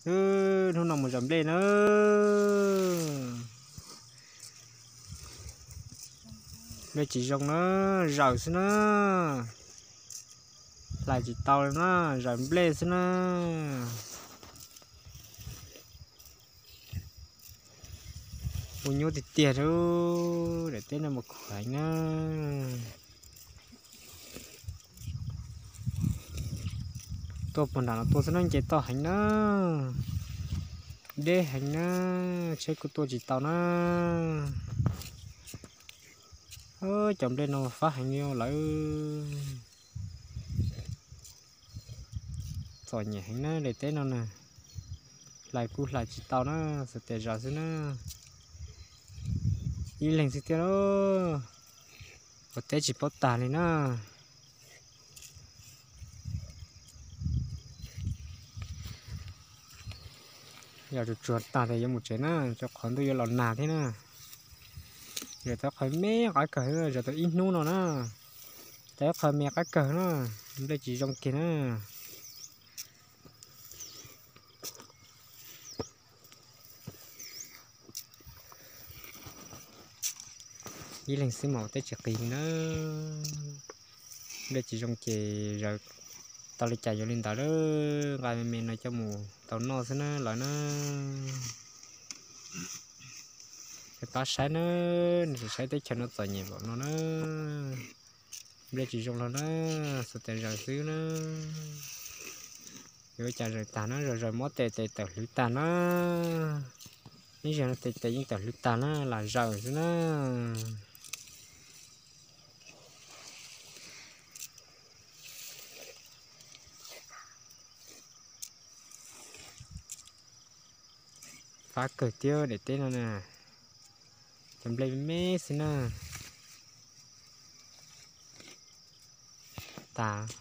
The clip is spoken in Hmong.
Hnub no mus zaws nplej na. Nplej tsis zoo na, zaws xwb na. Hlais tsis tau na, zaws nplej xwb na. Ua nyuaj tiag tiag li, daim teb no mas khuv heev na. Tuaj puag nram no tuaj xwb na, nce toj heev na. Deb heev na, tsheb kuj tuaj tsis tau na. Cov nplej no fab heev li lawm. Txom nyem heev na, daim teb no na. Hlais kuj hlais tsis tau na, xuas tes zaws xwb na. Ib leeg xwb tiag lauj, ua teb tsis paub tag li na. Yog tsuag tsuag tag ces yuav mus tsev na, rau qhov ntuj yuav los nag thiab na. Zaws tau qhov me qab kawg, zaws tau ib hnub no na, tau ib qho me qab kawg na, nplej tsis zoo kiag na. Ib leeg xwb mas ua teb tsis qis li na. Nplej tsis zoo ces zaws tau li cas yuav li ntawd, nqa me me no coj mus tau noj xwb na lawv na. Pab saib na, saib teb chaws no txom nyem npaum no na. Nplej tsis zoo los na, xuas tes zaws xwb na. Yuav ua cas zaws tag na, zaws zaws muab tes tes tawm hlwv tag na. Ib zaug no tes tes yeej tawm hlwv tag na, lam zaws xwb na. Fab kawg thiab daim teb no na, cov nplej me xwb na. Tas,